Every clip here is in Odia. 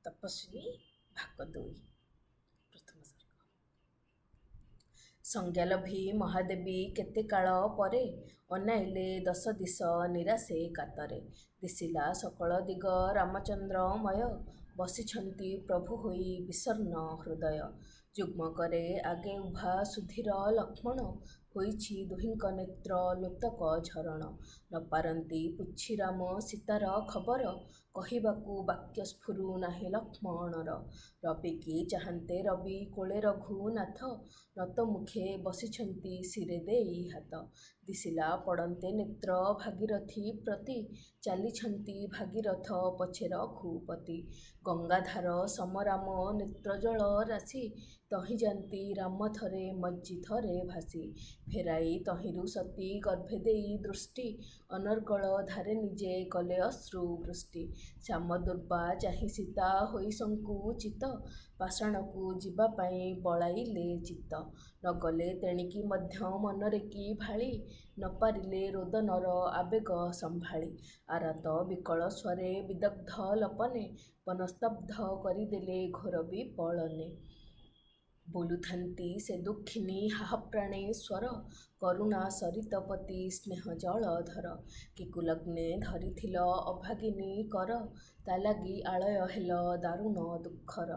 ତପସ୍ୱିନୀ ଭାଗ 2, ପ୍ରଥମ ସର୍ଗ। ସଂଜ୍ଞା ଲଭି ମହାଦେବୀ କେତେ କାଳ ପରେ ଅନାଇଲେ ଦଶ ଦିଶ ନିରାଶେ କାତରେ। ଦିଶିଲା ସକଳ ଦିଗ ରାମଚନ୍ଦ୍ରମୟ, ବସିଛନ୍ତି ପ୍ରଭୁ ହୋଇ ବିଷଣ୍ଣ ହୃଦୟ। ଯୁଗ୍ମକରେ ଆଗେ ଉଭା ସୁଧୀର ଲକ୍ଷ୍ମଣ, ହୋଇଛି ଦୁହିଁଙ୍କ ନେତ୍ର ଲୋତକ ଝରଣ। ନ ପାରନ୍ତି ପୁଚ୍ଛି ରାମ ସୀତାର ଖବର, କହିବାକୁ ବାକ୍ୟ ସ୍ଫୁରୁ ନାହିଁ ଲକ୍ଷ୍ମଣର। ରବିକି ଚାହାନ୍ତେ ରବି କୋଳେ ରଘୁନାଥ, ନତମୁଖେ ବସିଛନ୍ତି ଶିରେ ଦେଇ ହାତ। ଦିଶିଲା ପଡ଼ନ୍ତେ ନେତ୍ର ଭାଗୀରଥି ପ୍ରତି, ଚାଲିଛନ୍ତି ଭାଗୀରଥ ପଛେ ରଘୁପତି। ଗଙ୍ଗାଧାର ସମ ରାମ ନେତ୍ରଜଳ ରାଶି, ତହିଁ ଯାନ୍ତି ରାମ ଥରେ ମଜ୍ଜି ଥରେ ଭାସି। ଫେରାଇ ତହିଁରୁ ସତୀ ଗର୍ଭେ ଦେଇ ଦୃଷ୍ଟି, ଅନର୍ଗଳ ଧାରେ ନିଜେ କଲେ ଅଶ୍ରୁବୃଷ୍ଟି। ଶ୍ୟାମ ଦୁର୍ବା ଚାହିଁ ସୀତା ହୋଇ ସଙ୍କୁଚିତ, ପାଷାଣକୁ ଯିବା ପାଇଁ ବଳାଇଲେ ଚିତ୍ତ। ନ ଗଲେ ତେଣିକି ମଧ୍ୟ ମନରେ କି ଭାଳି, ନ ପାରିଲେ ରୋଦନର ଆବେଗ ସମ୍ଭାଳି। ଆରତ ବିକଳ ସ୍ୱରେ ବିଦଗ୍ଧ ଲପନେ, ବନ ସ୍ତବ୍ଧ କରିଦେଲେ ଘୋର ବିପଳନେ। ବୋଲୁଥାନ୍ତି ସେ ଦୁଃଖିନୀ ହାହ ପ୍ରାଣେଶ୍ୱର, କରୁଣା ସରିତପତି ସ୍ନେହ ଜଳଧର। କି କୁଲଗ୍ନେ ଧରିଥିଲ ଅଭାଗିନୀ କର, ତା ଲାଗି ଆଳୟ ହେଲ ଦାରୁଣ ଦୁଃଖର।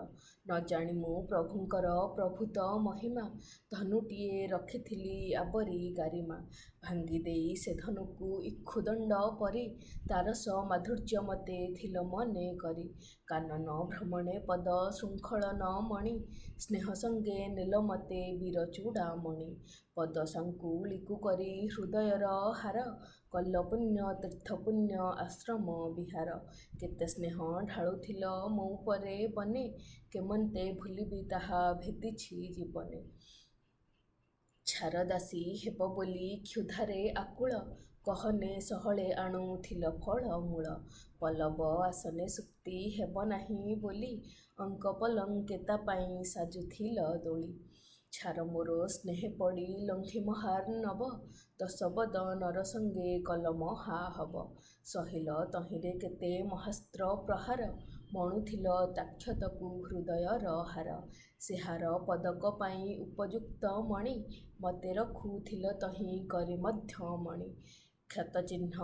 ନ ଜାଣି ମୁଁ ପ୍ରଭୁଙ୍କର ପ୍ରଭୂତ ମହିମା, ଧନୁଟିଏ ରଖିଥିଲି ଆବରି ଗାରିମା। ଭାଙ୍ଗି ଦେଇ ସେ ଧନୁକୁ ଇକ୍ଷୁଦଣ୍ଡ ପରି, ତାରସ ମାଧୁର୍ଯ୍ୟ ମତେ ଥିଲ ମନେ କରି। କାନନ ଭ୍ରମଣେ ପଦ ଶୃଙ୍ଖଳ ନ ମଣି, ସ୍ନେହ ସଙ୍ଗେ ନେଲ ମତେ ବୀର ଚୂଡ଼ାମଣି। ପଦ ଶାଙ୍କୁଳିକୁ କରି ହୃଦୟର ହାର, କଲ ପୁଣ୍ୟ ତୀର୍ଥ ପୁଣ୍ୟ ଆଶ୍ରମ ବିହାର। କେତେ ସ୍ନେହ ଢାଳୁଥିଲ ମୋ ଉପରେ ବନେ, କେମନ୍ତେ ଭୁଲିବି ତାହା ଭେଦିଛି ଜୀବନେ। ଛାର ଦାସୀ ହେବ ବୋଲି କ୍ଷୁଧାରେ ଆକୁଳ, କହନେ ସହଳେ ଆଣୁଥିଲ ଫଳମୂଳ। ପଲ୍ଲବ ଆସନେ ସୁପ୍ତି ହେବ ନାହିଁ ବୋଲି, ଅଙ୍କ ପଲଙ୍କେ ତା ପାଇଁ ସାଜୁଥିଲ ଦୋଳି। ଛାର ମୋର ସ୍ନେହେ ପଡ଼ି ଲଙ୍ଘି ମହାର୍ଣ୍ଣବ, ଦଶବଦନର ସଙ୍ଗେ କଲ ମହାହବ। ସହିଲ ତହିଁରେ କେତେ ମହାସ୍ତ୍ର ପ୍ରହାର, ମଣୁଥିଲ ତାକ୍ଷତକୁ ହୃଦୟର ହାର। ସେ ହାର ପଦକ ପାଇଁ ଉପଯୁକ୍ତ ମଣି, ମତେ ରଖୁଥିଲ ତହିଁ କରି ମଧ୍ୟମଣି। କ୍ଷତ ଚିହ୍ନ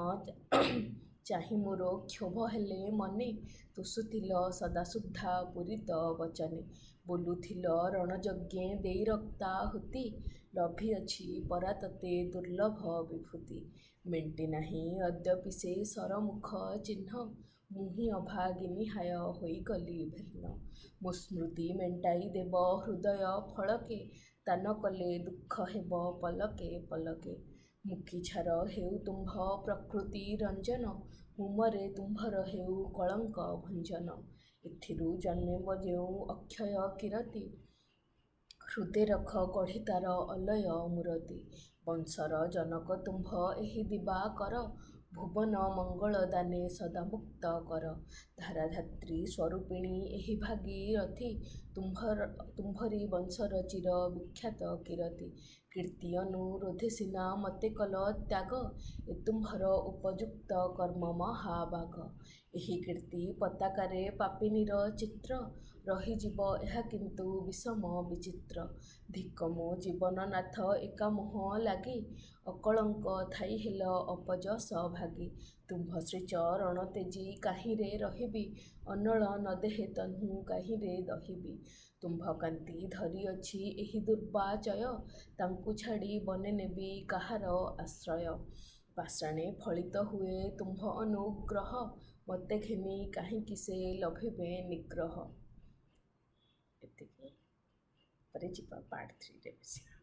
ଚାହିଁ ମୋର କ୍ଷୋଭ ହେଲେ ମନେ, ତୋଷୁଥିଲ ସଦା ସୁଧା ପୂରିତ ବଚନେ। ବୋଲୁଥିଲ ରଣଯଜ୍ଞେ ଦେଇ ରକ୍ତାହୁତି, ଲଭିଅଛି ପରା ତୋତେ ଦୁର୍ଲଭ ବିଭୂତି। ମେଣ୍ଟି ନାହିଁ ଅଦ୍ୟପି ସେ ଶରମୁଖ ଚିହ୍ନ, ମୁହିଁ ଅଭାଗିନୀ ହାୟ ହୋଇଗଲି ଭିନ୍ନ। ମୋ ସ୍ମୃତି ମେଣ୍ଟାଇ ଦେବ ହୃଦୟ ଫଳକେ, ତା ନ କଲେ ଦୁଃଖ ହେବ ପଲକେ ପଲକେ। ମୁକି ଛାର ହେଉ ତୁମ୍ଭ ପ୍ରକୃତି ରଞ୍ଜନ, ମୁଁ ମରେ ତୁମ୍ଭର ହେଉ କଳଙ୍କ ଭଞ୍ଜନ। ଏଥିରୁ ଜନ୍ମିବ ଯେଉଁ ଅକ୍ଷୟ କୀରତି, ହୃଦେ ରଖ ଗଢ଼ି ତାର ଅଲୟ ମୂରତି। ବଂଶର ଜନକ ତୁମ୍ଭ ଏହି ଦିବାକର, ଭୁବନ ମଙ୍ଗଳ ଦାନେ ସଦା ମୁକ୍ତ କର। ଧାରାଧାତ୍ରୀ ସ୍ୱରୂପିଣୀ ଏହି ଭାଗୀରଥି, ତୁମ୍ଭରି ବଂଶର ଚିର ବିଖ୍ୟାତ କୀରତି। କୀର୍ତ୍ତି ଅନୁରୋଧେ ସିନା ମତେ କଲ ତ୍ୟାଗ, ଏ ତୁମ୍ଭର ଉପଯୁକ୍ତ କର୍ମ ମହାଭାଗ। ଏହି କୀର୍ତ୍ତି ପତାକାରେ ପାପିନୀର ଚିତ୍ର, ରହିଯିବ ଏହା କିନ୍ତୁ ବିଷମ ବିଚିତ୍ର। ଧିକ ମୋ ଜୀବନ ନାଥ ଏକା ମୋହ ଲାଗି, ଅକଳଙ୍କ ଥାଇ ହେଲ ଅପଯଶ ଭାଗୀ। ତୁମ୍ଭ ଶ୍ରୀଚରଣ ତେଜି କାହିଁରେ ରହିବି, ଅନଳ ନ ଦେହେ ତନୁ କାହିଁରେ ଦହିବି। ତୁମ୍ଭ କାନ୍ତି ଧରିଅଛି ଏହି ଦୁର୍ବାଚୟ, ତାଙ୍କୁ ଛାଡ଼ି ବନେ ନେବି କାହାର ଆଶ୍ରୟ। ପାଷାଣେ ଫଳିତ ହୁଏ ତୁମ୍ଭ ଅନୁଗ୍ରହ, ମତେ ଘେନି କାହିଁକି ସେ ଲଭିବେ ନିଗ୍ରହ। ଏତିକି ପରେ ଯିବା ପାର୍ଟ 3ରେ ମିଶିବା।